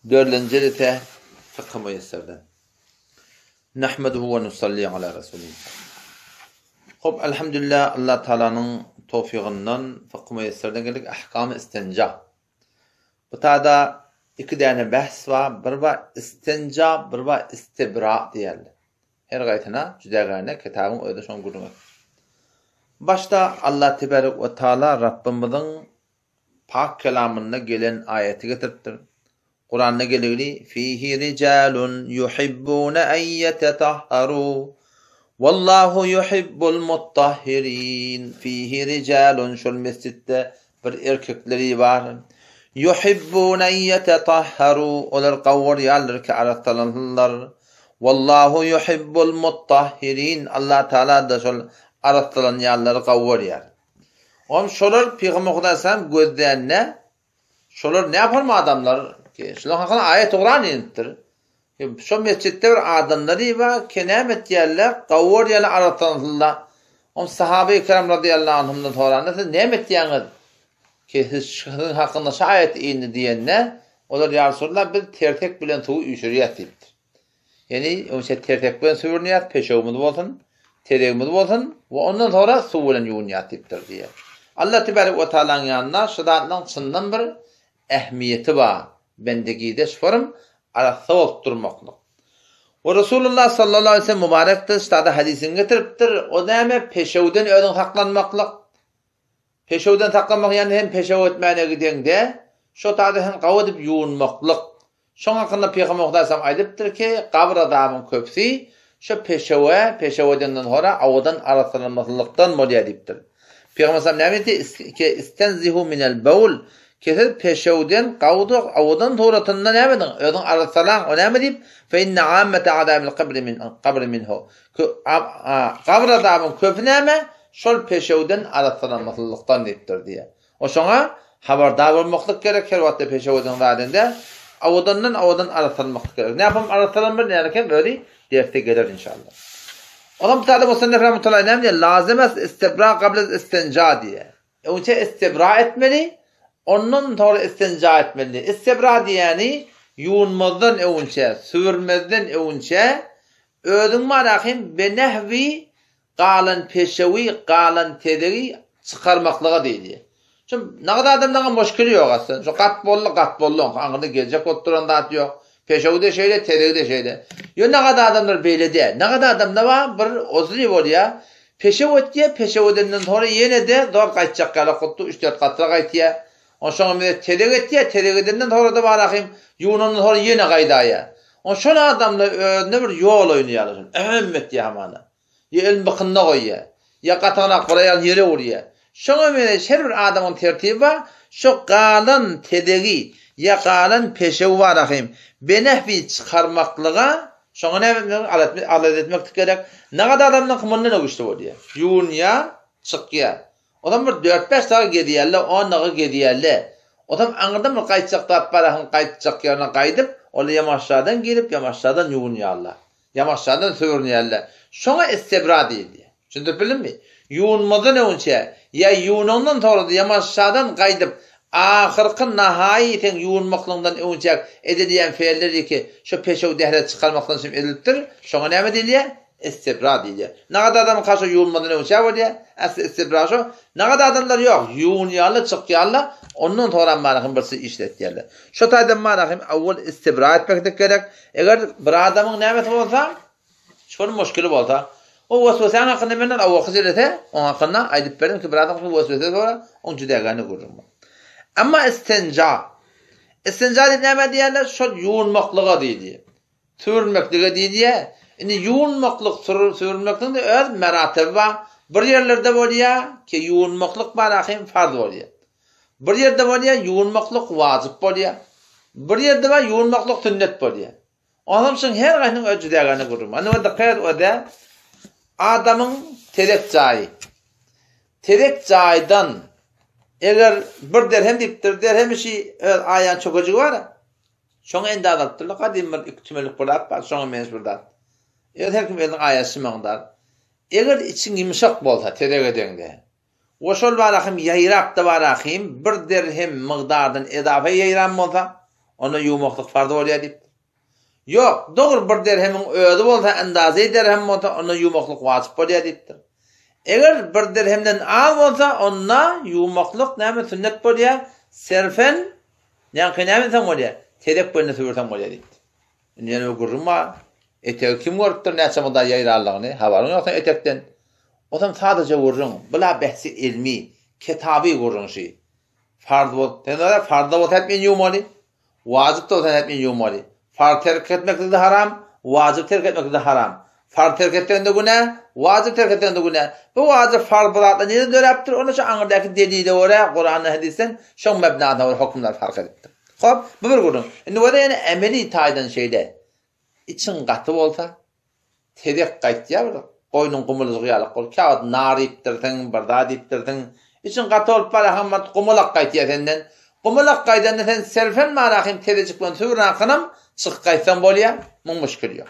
Dördünji jelese Fykhy Müýesserden. Nahmeduhu we nusalli ala rasulih. Hop, elhamdülillah Allah Taalanyň towfygyndan Fykhy Müýesserden geldik Ahkamy istinja. Bu tada iki däne behs bar, bir bar istinja, bir bar istibra diýerler. Her gaýsyna jüdägäne kitabyň özi şoň gürrüň etdi. Başda Allah tebarek we taala Rabbymyzyň Pak kelamynda gelen aýaty getiripdir. Kuranda geligini Fihi rijalun yuhibbuna en yetetahharu Wallahu yuhibbul mutahhirin Fihi rijalun şol mesjitde bir erkekleri bar. Yuhibbuna en yetetahharu olar gowurýarlar ki arassalansynlar. Wallahu yuhibbul mutahhirin Allah Taala-da şol arassalanýanlary gowurýar. Oňam şolar Pygamber Hudaý salam gözlände şolar näforma adamlar ki şolaryň hakyna aýat Kuran inipdir. Şo mesjitde bir adamlary bar ki näme etýärler gawur ýaly arassansynlar. Oňam sahabe-i kiram radyýallahu anhumdan soranda siz näme etýäňiz ki siz siziň hakynda şu aýat indi diýende olar ýa Resulallah biz tertek bilen suwy üýşürýäs diýipdir. Ýani öňçe tertek bilen süwrünýäs, peşewimiz bolsun, tezegimiz bolsun we ondan soňra suw bilen ýuwunýas diýipdir diýýär. Allah tebarek we taalaň ýanynda şu zatlaryň çyndan bir ähmiýeti bar. Bendegide şu form arassa bolup durmaklyk. We Resulullah sallallahu aleyhi ve sellem mübarekdir, ştada hadysini getiripdir. O näme? Peşewden özüň saklanmaklyk. Peşewden saklanmak ýani hem peşew etmäne gideňde, şo taýda hem gawy edip ýuwunmaklyk. Şoň hakynda Pygamber Hudaý salam aýdypdyr ki, gabyr azabyň köpüsi şo peşewe, peşew edenden soňra awadan arassalanmasyzlykdan bolýar diýipdir. Pygamber salam näme diýdi? Ki istenzihu minel bewl, ki siz peşewden gawda awadan suratynda näme ediň? Özüň arassalaň. O näme diýip? Fe inne ammete azabil kabri min kabri minhu. Ki gabyr azabyň köpi näme? Şol peşewden arassalanmasyzlykdan diýipdir diýýär. O şoňa habardar bolmaklyk gerek, her wagtda peşew eden zadende awadandan awadan arassalanmaklyk gerek. Näpam arassalanmaly, nälekem özi dersde geler inşallah. Onam bu taýda Musannif rahmetullahi näme diýýär? Lazym es istibra gable istinja diýýär. Öňçe istibra etmeli, ondan soňra istinja etmeli diýýär. Istibra diýýäni ýuwunmazdan öňçe, süwürmezden öňçe özüň barahym benehwi Galan peşewi, galan tezegi çykarmaklyga diýilýär. Şu nagt adamlaryň muşkili ýok aslynda. Şu gat boldy, gat boldy oňka aňyrda geljek bolup duran zat ýok. Peşewi-de şeýle, tezegi-de şeýle. Ýöne nagt adamlar beýle däl. Nagt adamda bar bir ozly bolýar. Peşew etýär, peşew edenden soňra ýene-de zor gaýtjak ýaly hutdy üç-dört gatra gaýtýar. Onsoňam ýene tezek etýär, tezek edenden soňra-da bar ahym ýuwunandan soňra ýene gaýdaýar. Onsoň şol adamlar özüne bir ýol oýnaýarlar. Äm etýär hamana. Ýa elini bykynyna goýýar, ýa gatagynak bir aýagyny ýere urýar. Şoňa meňzeş her bir adamyň tertibi bar, şo galan tezegi ýa galan peşewi bar ahym, benehbi çykarmaklyga şoňa näme etmek, alada etmeklik gerek. Nagat adamlaryňky mundan-da güýçli bolýar. Ýuwunýar, çykýar. Onam bir dört-bäş dagy gezýärler, on dagy gezýärler. Onam aňyrdan bir gaýtjak zat bar ahym, gaýtjak ýerine gaýdyp, olar ýamaşjadan girip, ýamaşjadan ýuwunýarlar. Ýamaşjadan süwrünýärler. Şoňa istebra diýilýär. Düşündirip bildimmi? Ýuwunmazdan öňçä, ýa ýuwunandan soňra-da ýamaşjadan gaýdyp, ahyrky nahaýy seň ýuwunmaklygyňdan öňçäk edilýän feller ýeke şo peşew dähret çykarmakdan üçin edilipdir. Şoňa näme diýilýär? Istebra diýilýär. Nagada adamyňka şo ýuwunmadan öňçä bolýar. Äsli istebra şo. Nagada adamlar ýok. Ýuwunýarlar, çykýarlar. Ondan soňram barahym birsi işletýärler. Şo taýdan barahym awwal istebra etmeklik gerek. Eger bir adamyň nämesi bolsa, şol muşkili bolsa, o weswesäň hakynda menden awalky jelese, oň hakynda aýdyp berdim ki, bir adam şu weswese sora, oň jüdägäni gürrüň bar. Emma istinja, istinja diýip näme diýýärler? Şol ýuwunmaklyga diýilýär. Süwürmeklige diýilýär. Indi ýuwunmaklyk, süwürmekligiň-de öz meratebi bar. Bir ýerlerde bolýar ki, ýuwunmaklyk bar ahym farz bolýar. Bir ýerde bolýar, ýuwunmaklyk wajyp bolýar. Bir ýerde bar, ýuwunmaklyk sünnet bolýar. Onsoň şuň her gaýsynyň öz jüdägäni gürrüň bar. Indi dykgat et, o-da adamyň tezek jaýy. Tezek jaýdan eger bir derhem diýipdir, derhem işi öz aýan çökejigi bar. Şoňa endaz alypdyrlar. Gadym bir iki tümelik bir zat bar, şoňa meňzeş bir zat. Öz her kim özüniň aýasy şymyňdar. Eger içiň ýumşak bolsa, tezek edeňde, We şol barahym ýaýrap-da barahym bir derhem mygdardan edafa ýaýran bolsa, Onda ýuwmaklyk farz bolýar diýipdir. Ýok, dogry bir derhemiň özi bolsa, endazeý derhem bolsa, onda ýuwmaklyk wajyp bolýar diýipdir. Eger bir derhemden az bolsa, onda ýuwmaklyk näme sünnet bolýar, serfen, ýaňky näme etseň bolýar, tezek bilen süpürseň bolýar diýipdir. Indi ýene bir gürrüň bar. Etegi kim görüpdir näçe mudar ýaýranlygyny, habaryň ýok seň etekden. Ozam sadaja gürrüň, bula behsi ilmi, kitaby gürrüň şi. Farz bol, sen ora farz-da bolsa hetmen ýuwmaly, wajyp-da bolsa hetmen ýuwmaly. Farz terk etmeklik-de haram, wajyp terk etmeklik-de haram. Farz terk etseň-de günä, wajyp terk etseň-de günä. Bu wajyp, farz bu zatlar nireden döräpdir? Onda şu aňyrdaky delile görä, Kurandan, hadysdan şoň mebnasyna görä hökümler fark edipdir. Hop, bu bir gürrüň. Indi bolsa ýene emeli taýdan şeýle. Içiň gaty bolsa, tezek gaýtýar bir goýnuň gumulajygy ýalak bolup. Käwagt nar iýipdirsiň, bir zat iýipdirsiň. Içiň gaty bolup barýar, hamma gumulak gaýtýar senden. Gumulak gaýdanda sen serfen barahym tezejik bilen süwränkanam çykyp gaýtsaň bolýar, muň müşkili ýok.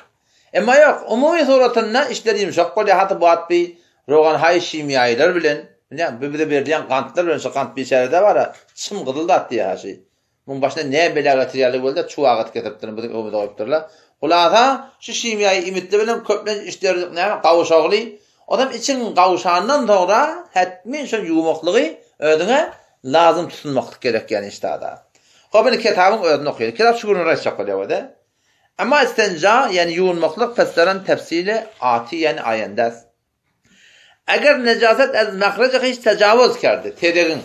Emma ýok, umumy suratynda içler ýumşak bolýar, haty bu wagt bi rogan haý şimýaýylar bilen, bilýäňmi, bu bize berilýän gantlar bilen şu gant biçärede bar-a, çym gyzyl zat diýýär-hä şi. Muň başyna näme bela getirýärligi boldy, çuwagat getiripdirler, biziň öňümize goýupdyrlar. Hulasa, şu şimýaýy iýmitler bilen köplenç içler näme, gawşagly. Onam içiň gawşandan soňra hetmin şol ýuwmaklygy özüňe lazym tutunmaklyk gerek ýaly işdada. Hop, indi kitabyň özüni okaýaly. Kitap şu gününi aýtjak bolýar wede. Emma istenja, ýagny ýuwunmaklyk pesderen tefsili aty, ýagny aýendes. Eger nejaset ez mahreje hiç tejawuz kerdi, tezegiň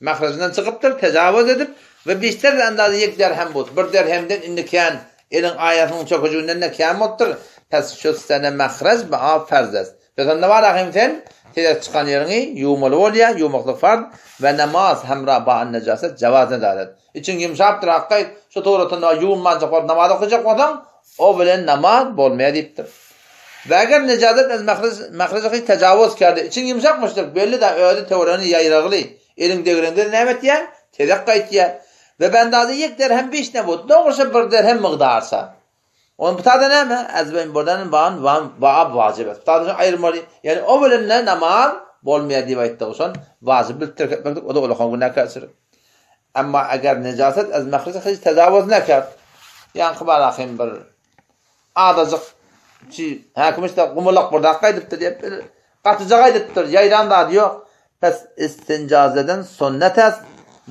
mahrejindan çykypdyr, tejawuz edip we bişter endazy ýek derhem but, bir derhemden indi kän, eliň aýasynyň çökejiginden-de kän bolupdyr, pes şüstene mahrej be ab ferz est. Pes onda bar ahim sen tezek çykan ýeriňi ýuwmaly bolýar, ýuwmaklyk farz we namaz hemra ba an nejaset jawaz nedaret. Içiň ýumşapdyr hakgaý, şu suratynda ýuwunmanjak bolup namaz okajak bolsaň, o bilen namaz bolmaýar diýipdir. We eger nejazet ez mahrejahy tejawuz kerdi, içiň ýumşakmyşdyr, belli-da özi töweregine ýaýragly, eliň degreňde näme etýär? Tezek gaýtýar. We bendazy ýek derhem biş nebut, dogrusy bir derhem mygdarça. Onuň bu taýda näme? Ezbeýn birden ban wan baab wajyp et. Bu taýda şony aýyrmaly. Ýagny o bilen ne namaz bolmaýar diýip aýtdyk. Şon wajyp bilip terk etmeklik o-da ulakan günäkärçilik. Emma eger nejaset ez mahreje hiç tejawuz nekert. Ýaňky barahym bir adajyk çi häkim işte gumulak bir zat gaýdypdyr diýip bir gatyja gaýdypdyr. Ýaýran zady ýok. Pes istinjazeden sünnet es.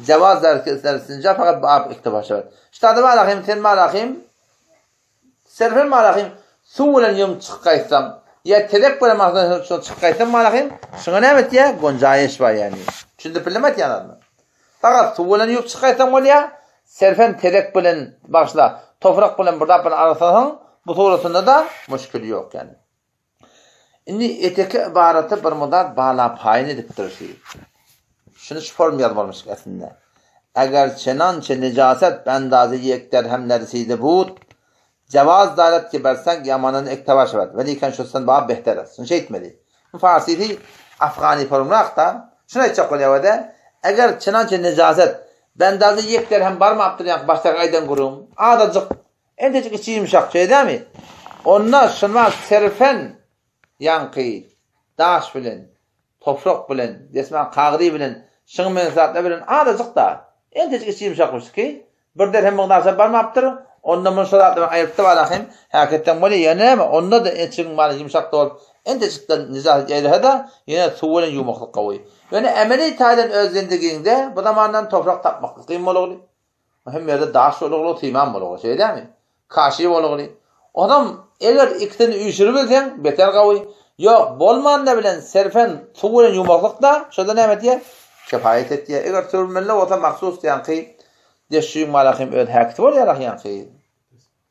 Jawaz derki istinja fakat baab iktifa şewer. Ştada barahym sen barahym Serfen malahym suw bilen ýum çykyp gaýtsaň, ýa tezek bilen maslahat şol çykyp gaýtsaň malahym, şuňa näme etýär? Gonjaýyş bar ýagny. Düşündirip bildim aýtýan zadymy? Fakat suw bilen ýuwup çykyp gaýtsaň bolýar, serfen tezek bilen bagyşla, toprak bilen bir zat bilen arassasaň, bu suratynda-da muşkil ýok ýagny. Indi eteki ybaraty bir mudar bala paýyn edipdir şi. Şuny şu form ýazmalymyşyk aslynda. Eger çenançe nejaset be endaze ýek derhem nerside bud, jawaz daret ki berseň ýamanyny iktaba şewed, weliken şusten bab behter est. Şuny şeýtmeli. Bu farsysy afgany formrakda. Şuny aýtjak bolýar wede, eger çenançe nejaset be endaze ýek derhem barmapdyr ýaňky başdaky aýdan gürrüňim, azajyk Entejik içi ýumşak şeýdämi? Onda şunwagt serfen ýaňky daş bilen, toprak bilen, desmal kagyzy bilen, şuňa meňzeş zatlar bilen azajyk-da, entejik içi ýumşakmyş ki, bir derhem mygdarça barmapdyr, onda muny şo zatlardan aýrypdy barahym, häketden bolýar, ýa näme, onda-da etjigiň bary ýumşak bolup, entejikden nejasat ýaýrasa-da, ýene suw bilen ýuwmaklyk gowy. Ýöne emeli taýdan öz zendigiňde bu zamandan toprak tapmaklyk kyn bolugly. Hemme ýerde daş bolugly, simam bolugly, şeýle dälmi? Kaşi bolugly. Onam eger ikisini üýşüribilseň, beter gawy. Ýok, bolmanda bilen serfen suw bilen ýuwmaklyk-da, şo-da näme etýär? Kifaýat etýär. Eger sürülmeli bolsa mahsus ýaňky deşşiň malahym öz häkisi bolýar ah ýaňky.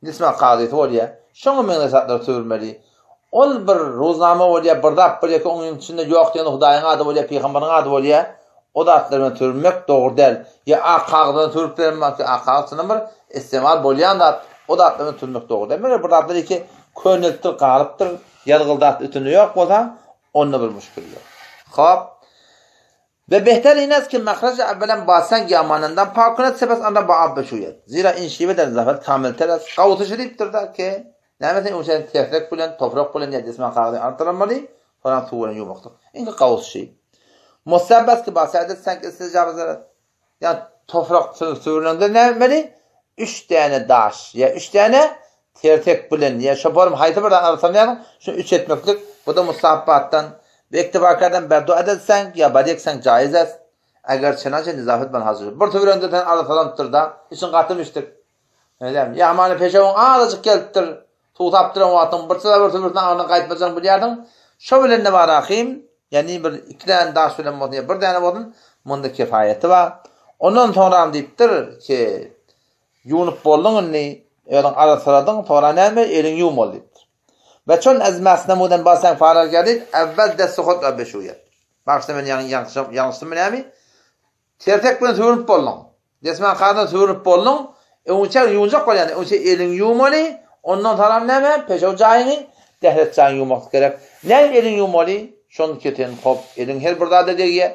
Nisma kazysy bolýar. Şoňa meňzeş zatlary sübürmeli. Ol bir ruznama bolýar, bir zat bolýar ki, onuň içinde ýok diýen Hudaýyň ady bolýar, pygamberiň ady bolýar. O zatlar bilen sübürmek dogry däl. Ýa ak kagyzdan sübürip beren bar ki, ak kagyz çyndan bir istemal bolýan zat. O zatlar bilen sübürmek dogry däl. Meger bir zatlar iki könelipdir, galypdyr, ýazgyly zat üstünde ýok bolsa, onda bir müşkil ýok. Hop. Ve behter inez ki mahreje evvelen basen yamanından pak sepes anda baab beşuýet. Zira in şiwe der zafet kamil teres. Gawusy şu diýipdir da ki, näme sen sen tersek bilen, toprak bilen ýa desman kagyzy artdyrmaly, soňra suw bilen ýuwmakdyr. Iň gawusy şu. Musabbas ki basadet sen ki istijabı zarar. Ýa toprak süwrülende näme etmeli? Üç däne daş ýa üç däne tertek bilen ýa şoparym haýsy bir zat arassalanýarsyň, şuny üç etmeklik, bu-da mustahapbatdan. Be iktifakardan ber du adad seng ýa bar ýek seng jaiz est. Eger çenançe nizafet bilen hasyl. Bir sübürende sen arassalanypdyr-da, içiň gaty mişdik. Nädäm, ýa hamana peşewiň azajyk gelipdir, suwsap duran wagtyň bir çyza bir sübürsine agzyna gaýtmajagyny bilýärsiň. Şo bilen-de bar ahym, ýagny bir iki däne daş bilen bolsun ýa bir däne bolsun, munda kefaýaty bar. Ondan soňram diýipdir ki, ýuwnup bolduň indi, özüň arassaladyň, soňra näme, eliňi ýuwmaly diýipdir. Ve çon ez mesnemudan basaň farar gerdid, evvel desti hod ra beşuýet. Bagyşla men ýalňyşdymmy näme? Tertek bilen süwrünip bolduň. Desman kagyzdan süwrünip bolduň. Öňçä ýuwunjak bolýan, öňçe eliňi ýuwmaly, ondan soňram näme, peşew jaýyňy, dählet jaýyňy ýuwmaklyk gerek. Näme eliňi ýuwmaly? Şony keten, hop, eliň her bir zada degýär.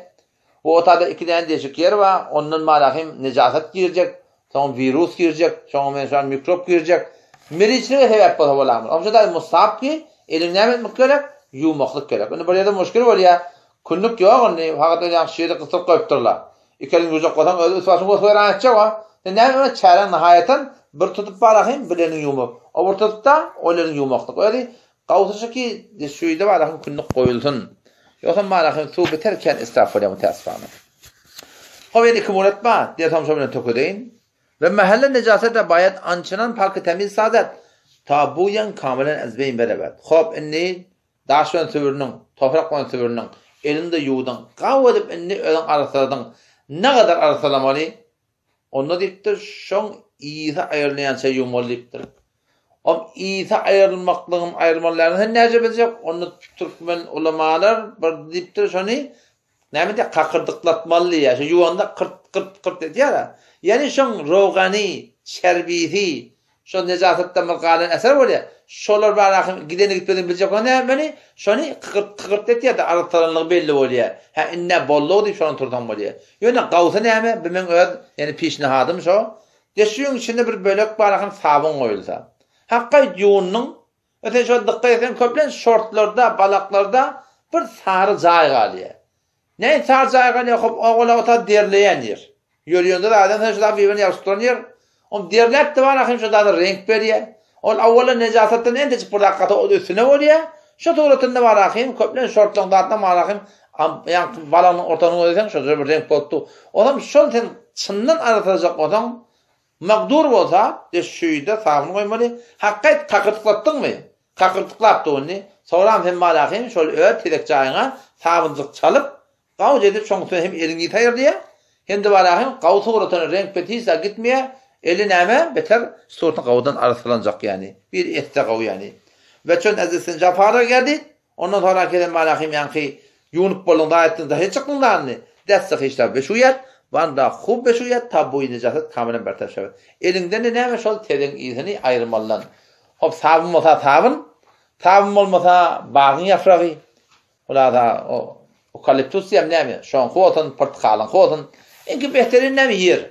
Bu otada iki däne deşik ýer bar, ondan malahym nejasat girjek, soň wirus girjek, soň men şo mikrop girjek. Meriçlige sebäp bolsa bolarmy? Oňça da mustahap ki, eliňi näme etmek gerek? Ýuwmaklyk gerek. Indi bir ýerde muşkil bolýar. Kündük ýok indi, fakat öň ýaňky şeýle gysyryp goýupdyrlar. Iki eliňi ýuwjak bolsaň, öz üst-başyňy gös-göýran etjek o. Sen näme etmeli? Çäräň nihaýatan bir tutup barahym, bir eliňi ýuwmak. O bir tutup-da, ol eliňi ýuwmaklyk. Özi gawusy şu ki, şuýda barahym kündük goýulsyn. Ýogsam barahym suw beter kän israf bolýar mütäessifana. Hop, ýene iki murat bar, dersom şo bilen tökedeýin. We mähelle nejasete baýat ançynan paky temiz sazat, ta buýan kamilen ezbeýin berebet. Hop, indi Daş bilen sübüriniň, toprak bilen sübüriniň, eliňde ýuwduň, gaw edip indi özüň arassaladyň. Nagadar arassalamaly? Onda diýipdir, şoň ysy aýrylýança ýuwmaly diýipdir. Ol ysy aýrylmaklygyň aýrylmaly däldigini sen näce biljek? Onda türkmen ulamalar bir diýipdir, şony näme diýýär, kakyrdyklatmaly diýýär. Şo ýuwanda kyrt, kyrt, kyrt edýär-ä. Ýagny şoň rogany, çerbisi, Şol nejasatdan bir galan eser bolýar. Şolar bar ahym gideni gitmedini biljek bolsa näme etmeli? Şony kykyrt kykyrt etýär-de arassalanlygy belli bolýar. Hä indi boldugy diýip şony tursaň bolýar. Ýöne gawsy näme? Bu meň öz ýani pişnihadym şo. Deşigiň içinde bir bölek bar ahym sabyn goýulsa. Hakgaýt ýuwundyň. We sen şo dykgat etseň köplenç şortlarda, balaklarda bir sary jaý galýar. Näin sary jaý galýar hop ogala ota derleýän ýer. Ýörýände zaten sen şu zat birbirine ýapyşyp duran ýer. Ol derläp-de bar ahym şo zada reňk berýär. Ol awwala nejasatdan entejik bir zat gata ol üstüne bolýar. Şo suratynda bar ahym köplenç şortlaryň zatynda bar ahym ýaňky balagynyň ortasyny gözleseň şo bir reňk bolup dur. Onam şol sen çyndan arassalajak bolsaň magdur bolsa de şüýde sabyn goýmaly. Hakgaýt kakyrtyklatdyňmy? Kakyrtyklap dur indi. Soram sen bar ahym şol öz tezek jaýyňa sabynjyk çalyp Gawuç edip şoň üstüne hem eliňi ýytaýyrdyýa, hem-de barahyň gawy suratyna reňk pet hiç zat gitmeýä, eli näme beter suratyny gawudan arassalanjak ýany, bir esse gawy ýany. We çön äzizsin Jafara geldi, ondan soňra gelen barahym ýaňky ýuwnup bolduň da etdiň dahy çykdyň da indi, desse hyşla beşuýat, wanda hub beşuýat ta buý nejasat kamilen bertaraf şewet. Eliňden-de näme şol tezeň ysyny aýyrmalydan. Hop sabyn bolsa sabyn, sabyn bolmasa bagyň ýapragy, Hulasa o ukaliptus diýýän näme? Şoňky bolsun, pyrtykalyňky bolsun. Iňki behteri näme ýer.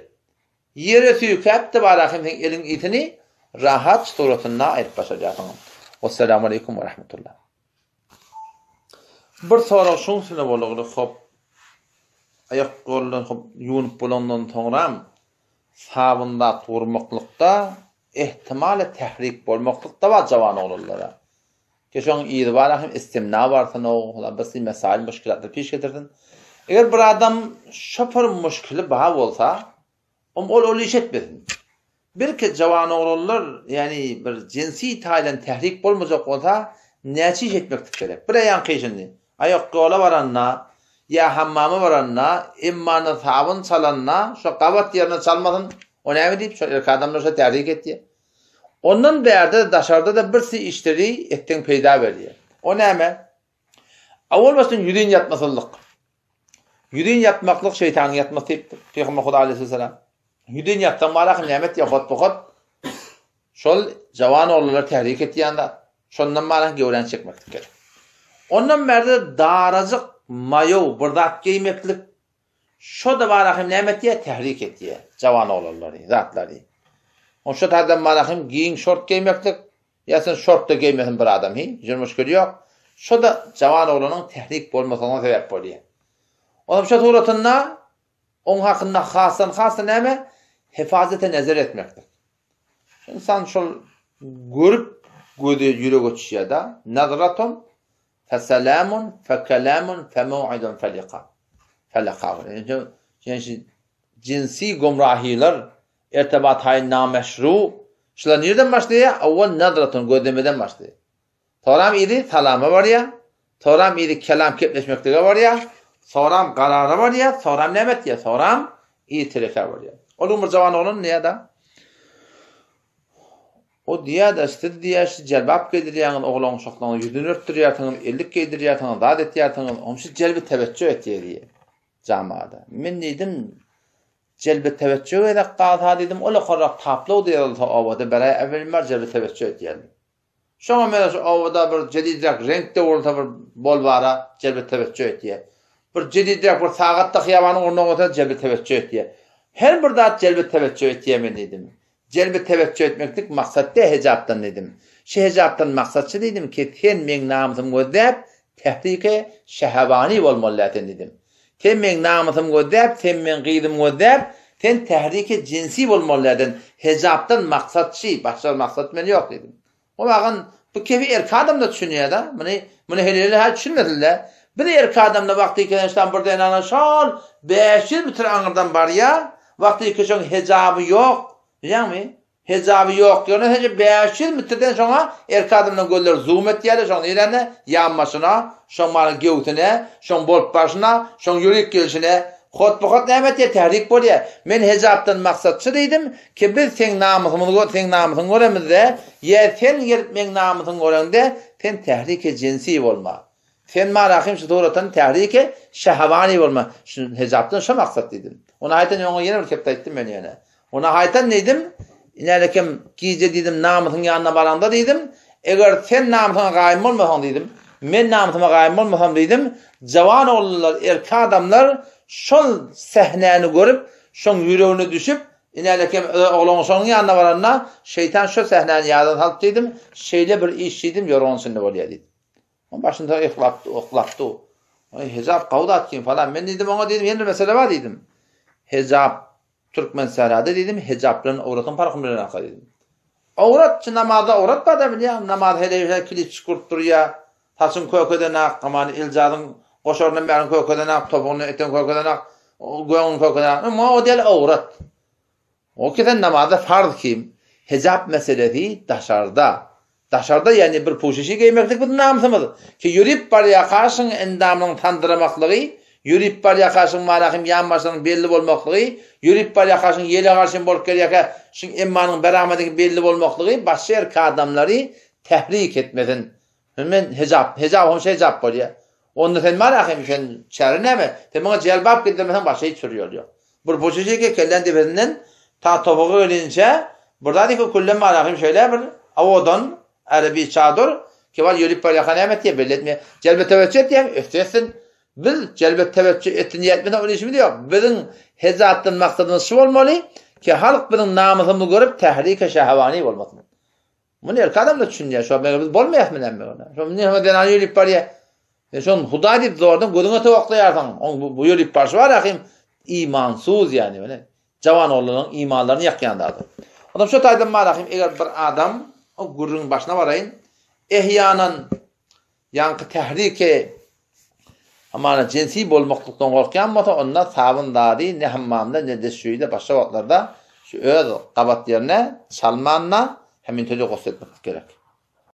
Ýere süýkäp-de bar ahym seň eliň ysyny rahat suratynda aýryp başarýarsyň. Wassalamu aleýkum we rahmetullah. Bir sorag şuň üstüne bolagly hop. Aýak goldan hop ýuwunyp bolandan soňram sabyn zat gurmaklykda ehtimaly tährik bolmaklykda bar jawan oglanlara. Ki şoň yzy bar hem istimna barsyn o hala bir mesail muşkilatlar piş getirsin. Eger bir adam şopar muşkili bar bolsa, om ol ol iş etmesin. Belki jawan oglanlar, ýani bir jinsi taýdan tährik bolmajak bolsa, näçe iş etmeklik gerek. Bir aýan şindi. Aýak ýola baranda, ýa hammama baranda, emmany sabyn çalanda, şo gabat ýerine çalmasyn. O näme diýip, şo erkek adamlar şo tährik etýär. Ondan bärde-de, daşarda-da bir si işleri etseň peýda berýär. O näme? Owal başdan ýüzin ýatmasyzlyk. Ýüzin ýatmaklyk şeýtanyň ýatmasy diýipdir. Pygamber Huda aleyhisselam. Ýüzin ýatsaň baraky näme etýär? Hot bu hot. Şol jawan oglanlar tährik etýän zat. Şondan baraky göwräni çekmeklik gerek. Ondan bärde darajyk maýow bir zat geýmeklik Şo-da bara hem näme etýär? Tährik etýär jawan oglanlary, zatlary. Oň şo taýdan bara hem giň şort geýmeklik, ýa sen şort-da geýmesin bir adam hi, jür muşkil ýok. Şo-da jawan oglanyň tährik bolmasyna sebäp bolýar. Onam şo suratynda oň hakynda hasdan has-da näme? Hefazete nezer etmeklik. Ynsan şol görüp gözi ýürege düşýär-de. Nazratun feselamun fekelamun femew'idun felika. Felika. Yani cinsi gumrahiler irtibat-haý nameşru şular nireden başlaýar? Awwal nazratun gözlemeden başlaýar. Soram yzy salama barýar. Soram yzy kelam kepleşmeklige barýar. Soram karara barýar. Soram näme etýär? Soram yzy terekä barýar. Ol gün bir jawan oglan diýýär-de. O diýýär-de, siz diýýär, şu jelbap geýdirýäňiz oglan uşaklaryň ýüzüni örtdürýärsiňiz, ellik geýdirýärsiňiz, zat etýärsiňiz, onuň üçin jelbi teweçjö etýär diýýär. Jamada. Men diýdim, jelbi teweçjö gerek galsa diýdim, ol okarrak taplow diýilse obada beräý äwelin bar jelbi teweçjö etýär. Şoňa meňzeş obada bir jedidräk reňkde bolsa bir bolbara jelbi teweçjö etýär. Bir jedidräk bir sagat-da hyýabanyň ugruna goýsa jelbi teweçjö etýär. Her bir zat jelbi teweçjö etýär men diýdim. Jelbi teweçjö etmeklik maksat dä hejapdan diýdim. Şu hejapdan maksat şu diýdim ki sen meň namysymy gözläp tehriki şehewani bolmaly dä sen diýdim. Sen meň namysymy gözläp sen meň gyzymy gözläp sen tehriki jinsi bolmaly dä sen hejapdan maksat şi başga maksat men ýok diýdim. O wagan bu kefi erki adamda düşünýär-de muny muny hele hä düşünmesinler. Bir erki adamda wagty keneşden bir zenana şol 500 metr aňyrdan barýar wagty ki şoň hejaby ýok bilýäňmi Hejaby ýok ýöne heje 500 metrden şoňa erki adamlaň gözleri zoom etýärler şoň nirene ýanbaşyna şoň mana göwsüne şoň bolup barşyna şoň ýörük gelşine hotba-hot näme etýär tärik bolýar men hejapdan maksat şu diýdim ki biz seň namysymyzy gör seň namysyňy göremizde ýa sen gelip meň namysyňy göreňde sen tährike jinsi bolma sen marahym şu suratdan tährike şehewani bolma şu hejapdan şo maksat diýdim ony aýdan oňa ýene bir kepde aýtdym men ýene Ona haýtan diýdim, Inälekem gije diýdim, namysyň ýanyna baraňda diýdim, eger sen namysyňa gaýym bolmasaň diýdim, men namysyma gaýym bolmasam diýdim, jawan oglanlar, erkek adamlar şol sähnäni görüp, şoň ýüregine düşüp, inälekem oglan şonuň ýanyna baranda, şeýtan şo sähnäni ýadyna salyp diýdim, şeýle bir iş diýdim, ýorgan içinde bolýar diýdim. Oň başynda yhlapdy, oklapdy. Oý, hejap gowy zat kim falan. Men diýdim, oňa diýdim, ýene bir mesele bar diýdim. Hejap Türkmen sährada diýdim, hejap bilen owratyň parkyny bilenaka diýdim. Owrat, şu namazda owrat bar-da bilýäň, namaz heleý kilipçik urup durýar, saçyň kökeden ak, aman iljazyň goşaryndan bäriň kökeden ak, topugyndan eten kökeden ak, göňüň kökeden ak. Emma o däl owrat. O kesen namazda farz kim? Hejap meselesi daşarda. Daşarda ýagny bir puşişi geýmeklik biziň namysymyz. Ki ýörip barýaka şyň endamynyň sandyramaklygy, ýörip barýaka şyň marahym ýan başlarynyň belli bolmaklygy, ýörip barýaka şyň ýele garşyn bolup gelýäkä şyň emmanyň beramadigi belli bolmaklygy başga erkek adamlary tährik etmesin. Men hejap, hejap hem hejap bolýar. Onda sen marahym sen çäre näme? Sen muňa jelbap geýdirmeseň başga hiç bir ýol ýok. Bir burçy çeke kellen depesinden ta topugy gelinçä bir zat iki küllem marahym şeýle bir owadan ärebi çadyr ki bar ýörip barýarka näme etýär belli etmeýär. Jelbe teweççe etýäň ösdi etsin. Biz jelbe teweççe etsin diýip etmese ol işimiz ýok. Biziň hejatdan maksadymyz şu bolmaly ki halk biziň namysymyzy görüp tährike şehewani bolmasyn. Muny erkek adam da düşünýär. Şo meger biz bolmaýasmy näme ona? Şo näme zenan ýörip barýar. Sen şony Hudaý diýip zordan gözüňe towaklaýarsyň. Oň bu, bu ýörip barşy bar ahim imansyz ýani mene. Jawan oglanlaryň imanlaryny ýakýan zady. Ondan şo taýdan bar ahim eger bir adam o gürrüň başyna baraýyn. Ehýanan Ýaňky tähriki hamana jinsi bolmaklykdan gorkýan bolsa, onda sabyn zady ne hammamda, ne deşşüýde, başga wagtlarda şu öz gabat ýerine çalmanda hemintöje gusl etmeklik gerek.